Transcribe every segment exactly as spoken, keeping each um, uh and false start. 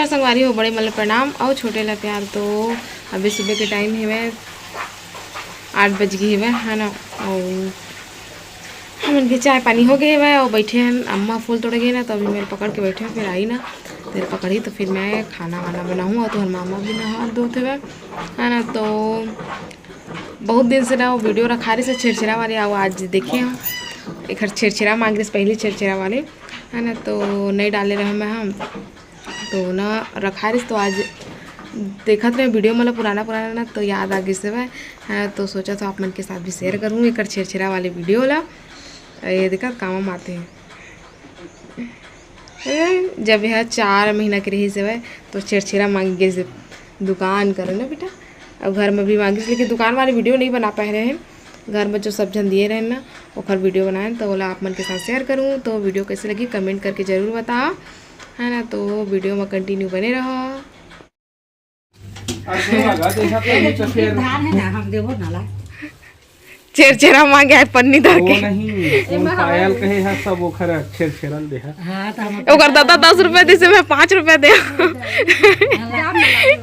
संगवारी हो, बड़े मन ल प्रणाम अउ छोटे ल प्यार। तो अभी सुबह के टाइम हेवय, आठ बज गे हेवय, है ना। अउ हमन के चाय पानी हो गे हेवय अउ बैठे हन। अम्मा फूल तोड़े गे ना, तो अभी मैं पकड़ के बैठे हूँ, फिर आई ना, फिर पकड़ी तो फिर मैं खाना वाना बनाहूँ। अउ तुहर मामा भी नहा धोत हेवय, है ना। तो बहुत दिन से ना वो वीडियो रखा रहिस हे छेरछेरा वाले, अउ आज देखे हम एकर छेरछेरा मांग रहिस, पहली छेरछेरा वाले, है ना। तो नहीं डाले रहे मैं हम, तो ना रखा रहिस, तो आज देखत रहे वीडियो, मतलब पुराना पुराना ना, तो याद आ गिस हवय, है ना। तो सोचा था आप मन के साथ भी शेयर करूँ एकर छेरछेरा वाले वीडियो ला। ये देखा काम आते हैं। ए, जब यह चार महीना के रहिस हवय, तो छेरछेरा मांगे गिस दुकान करो ना बेटा। अब घर में भी मांगिस, लेकिन दुकान वाले वीडियो नहीं बना पाए रहे हैं। घर में जो सब झन दिए रहे ना, ओकर वीडियो बनाए, तो ओला आप मन के साथ शेयर करूँ। तो वीडियो कैसे लगी, कमेंट करके जरूर बताओ, है ना। तो वीडियो में कंटिन्यू बने रहो। अब तो लगा, देखा तो ये तो फिर धान है ना, हम देबो ना ला। छेरछेरा मांगे है पन्नी धर वो के। नहीं, वो एमा पायल हवा कहे है सब ओखर छेरछेरन दे है। हाँ, तो हम ओकर दादा दस रुपया दे से मैं पाँच रुपया दे।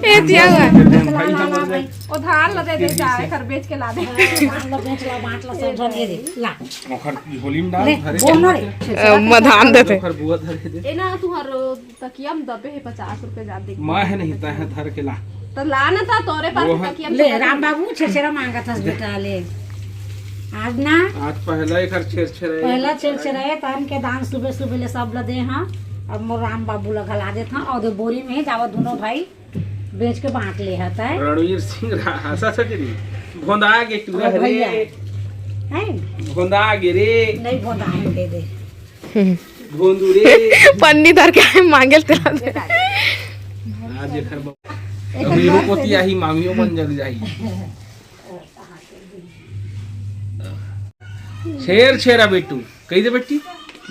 ए दिया हुआ। भाई, हम लोग उधार ला दे दे जा, एकर बेच के ला दे। हाँ, ला बेच ला, बांट ला, सब जन ये दे, ला। ओखर झोली में डाल, ले, घरे बोल ना रे। अ, मधान देते। ओखर बुआ धरे दे। ए ना, तुहर तकिया में दबे हे पचास रुपया, जा देख। मैं है नहीं, तय है धर के ला। तो ला ना, था तोरे पास वो है। तकिया में ले, दबे राम हे। बाबू, छेरछेरा मांगत हस बेटा, ले। आज ना। आज पहला एकर छेरछेरा है। पहला छेरछेरा है, तन के दान सुबह सुबह ले सब ल दे हाँ। अब मोर राम बाबू ल घला देत हाँ, अउ दे बोरी में जावा दोनों भाई बेच के बांट ले हत है। रणवीर सिंह रा-, हंसा सके नहीं। भोंदा के टूरा अरे रे। भैया। हैं? भोंदा गे रे। नहीं भोंदा है, दे दे। भोंदू रे। पन्नी धर के आए, मांगे ल तेला दे। आज एकर ब-, अभी रूपोती आही, मामियो मन जग जाही। छेरछेरा बेटू, कही दे बेटी,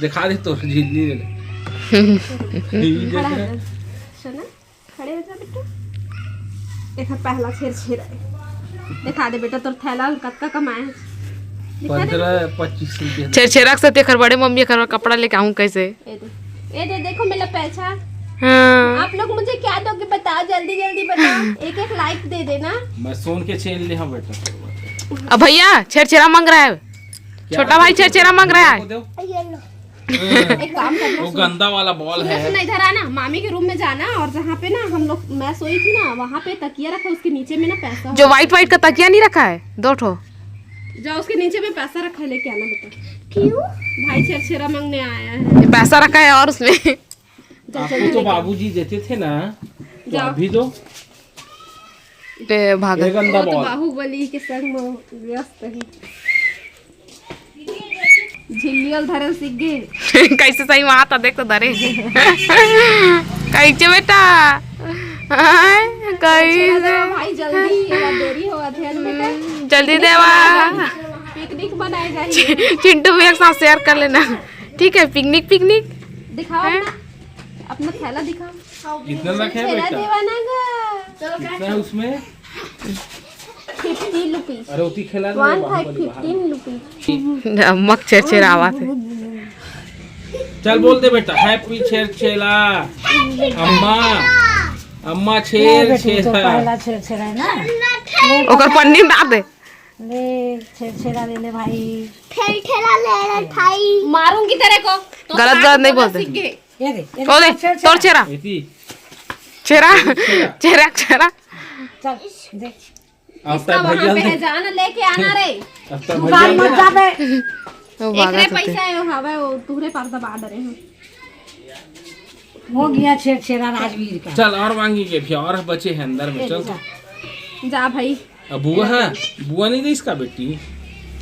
दिखा दे तोर झिल्ली ले ले। ई देख रे। सुना? खड़े हो जा बेटा। एकर पहला छेरछेरा है। दिखा दे बेटा, तोर थैला में कतका कमाए है। दिखा दे। पन्द्रह पच्चीस रुपया। छेरछेरा के साथ एकर बड़े मम्मी एकर कपड़ा लेके आहूं कैसे? ए दे, ए दे, देखो मेरा पैसा। हाँ। आप लोग मुझे क्या दोगे बताओ, जल्दी जल्दी बताओ। एक एक लाइक दे देना। मैं सोन के चेन ले हाँ बेटा। अब भैया छेरछेरा मांग रहा है, क्या? छोटा भाई छेरछेरा मांग रहा है। दो। ये लो। एक काम करना, वो सुन। गंदा वाला बॉल सुनो, है। सुनो, इधर आना, मामी के रूम में जाना और जहाँ पे ना हम लोग, मैं सोई थी ना, वहाँ पे तकिया रखा, उसके नीचे में ना पैसा जो होगा। व्हाइट व्हाइट का तकिया नहीं रखा है, दो ठो। जाओ, उसके नीचे में पैसा रखा है, लेके आना बेटा। क्यों? भाई छेरछेरा मांगने आया है। ये पैसा रखा है और उसमें। जा, आपको चल, तो लेके आ। बाबूजी देते थे ना, तो जाओ। अभी तो पे भागत। ये गंदा वो तो बॉल। बाहुबली के संग में व्यस्त है। झिल्लियल धरे सीख गए। कैसे सही वहां था, देख तो धरे। कैसे बेटा? हाय, अच्छा, कैसे? तो भाई जल्दी, ये देरी हो थे ना बेटा। हम्म, जल्दी पिकनिक देवा। मनाए जाएंगे। पिकनिक मनाए जाएंगे। चि-, चिंटू भी एक साथ शेयर कर लेना। ठीक है, पिकनिक, पिकनिक। दिखाओ हैं? अपना, अपना थैला दिखाओ। कितना लाख है छेरछेरा बेटा? देवा ना गा। कितना है उसमें? Fifty rupees. अरे, ओती खेला दे, वन बाहुबली बाहर। Fifteen rupees. अम्मा के छेरछेरा आवाज है। चल, बोल दे बेटा, हैप्पी छेरछेरा। अम्मा, अम्मा ले बेटी, तो छेरछेरा। पहला छेरछेरा है ना। ओकर पन्नी में डाल दे। ले, छेरछेरा ले ले भाई। छेरछेरा ले ले भाई। मारूंगी तेरे को। तो गलत, सास गलत नहीं बोलते। सीख गए। ये दे, ये दे, ओ दे, छेरछेरा। तोर छेरा। एती। छेरा। छेरा। छेरा, छेरा। चल, दे। अब इसका तक वहाँ भैया पे दे। है, जाना लेके आना रे। अब तक तू भैया बाहर मत दे। जाबे। वो भागा एकरे तो पैसा थे। है, हवे, वो तुहरे पास दबा डरे हैं। हो गया छेरछेरा राजवीर का। चल, और मांगी के भी, और बचे हैं अंदर में, ए, चल। जा। जा भाई। अब बुआ है, बुआ नहीं दे इसका बेटी।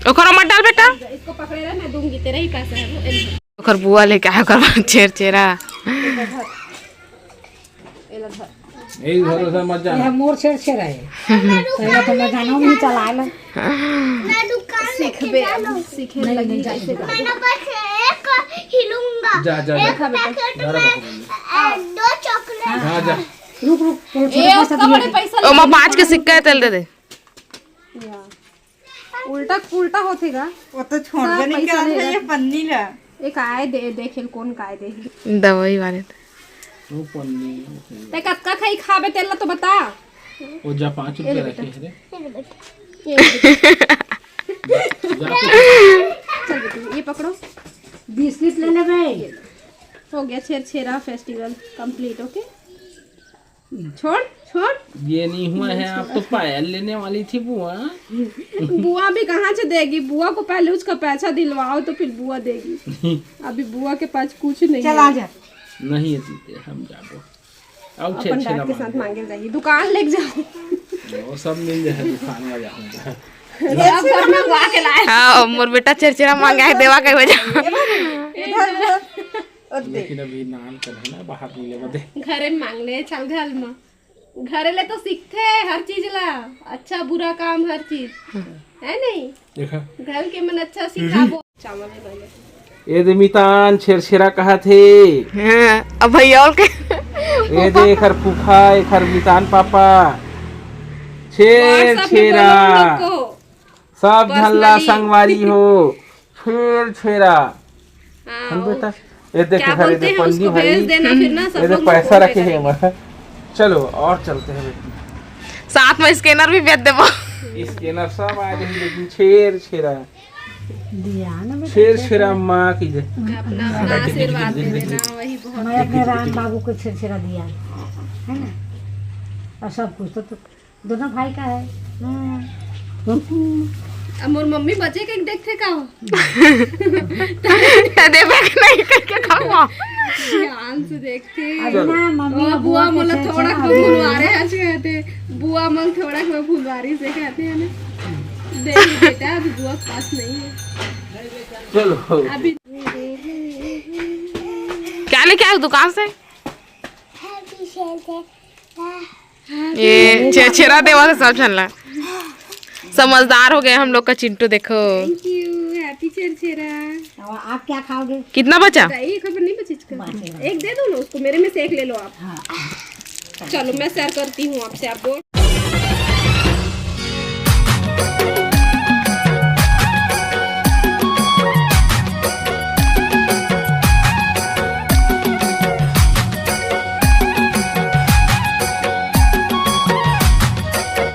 ओकरो मत डाल बेटा। इसको पकड़े रहे, मैं दूंगी, तेरा ही पैसा है वो, ए ले। ओकर बुआ लेके आया, ओकर बाद छेरछेरा। ए ले धर। यही भरोसा मत जाना। ये मोर छेरछेरा है। पहले तो मैं जाना नहीं चला ले। मैं दुकान लेके सीखबे, जाना। सीखे नहीं, लगी नहीं, जाए। मैंने बस एक हिलूंगा। जा, जा, जा। एक पैकेट में, अ, दो चॉकलेट। हाँ, जा। रुक, रुक, थोड़ा ए, छोटा सा उसका दिया बड़े है। पैसा ओ माँ, लगे। पाँच के सिक्का है, तेल दे दे। या। उल्टा, उल्टा होथे गा। वो तो छोड़बे सब नहीं पैसा करत ले है, ये रख। पन्नी ला। एक आए दे, देखे कौन काय दे। दवाई वाले तो। वो पन्नी, वो पन्नी। ते कतका खाई खाबे, तेला तो बता। वो जा, पाँच रुपया रखे है रे। ये ले बेटा। ये ले बेटा। चल बेटी, ये पकड़ो। बिस्किट ले ले बे। ये लो। हो गया छेरछेरा फेस्टिवल कंप्लीट, ओके? छोड़, छोड़। ये नहीं हुआ है, आप तो पायल लेने वाली थी बुआ। बुआ भी कहाँ से देगी? बुआ को पहले उसका पैसा दिलवाओ तो फिर बुआ देगी। अभी बुआ के पास कुछ नहीं चल है। आ जा। नहीं है दीदी, हम जाबो। अब अपन छेरछेरा बैग के साथ मांगे। मांगे जाइए, दुकान लेके जाओ। वो सब मिल जाए दुकान वाला। सब घर मंगवा के लाए। हाँ, मोर बेटा छेरछेरा मांगा है, देवा के वजह। इधर, इधर। और दे। लेकिन अभी नान कर है ना, बाहर नहीं लेवा दे। घरे में मांग ले, चल घर में। घरे ले तो सीखते हर चीज ला, अच्छा बुरा काम हर चीज, है नहीं? देखा। घर के मन अच्छा सिखाबो। चावल है पहले। ए दे मितान छेरछेरा कहा थे। हाँ, अब भैया और के। ए दे एखर फूफा, एखर मितान पापा। छेरछेरा। सब झल्ला संगवारी हो। छेरछेरा। हाँ, हम बेटा, ये देख, क्या बोलते हैं उसको, भेज देना फिर ना, सब लोग पैसा रखे हैं। चलो और चलते हैं बेटी। साथ में स्कैनर भी भेज देबो। स्कैनर सब आ जाए, लेकिन छेरछेरा। दिया ना बेटा, छेरछेरा माँ की जय। अपना, अपना आशीर्वाद दे देना, वही बहुत। मैं अपने राम बाबू को छेरछेरा दिया, है ना? और सब कुछ तो, तो दोनों भाई का है। हम्म। अब मोर मम्मी बचे के देखथे का हो? त देबे के नहीं करके खाऊंगा। ध्यान से देखथे। अरे ना, मम्मी और बुआ मोला थोड़ा को भूलवा रहे हैं, आज कहते बुआ मोला थोड़ा को भूलवा रही से कहते हैं ना। देख बेटा, अभी बुआ के पास नहीं है। चलो। अभी क्या लेके आए हो दुकान से? ये छेरछेरा देवा से सब झन ला। समझदार हो गए हम लोग का चिंटू, देखो। Thank you, happy Chherchhera. और आप क्या खाओगे? कितना बचा? एक खबर नहीं बची इसका। एक दे दो ना उसको, मेरे में से एक ले लो आप। हाँ। चलो, मैं शेयर करती हूँ आपसे, आप बोल।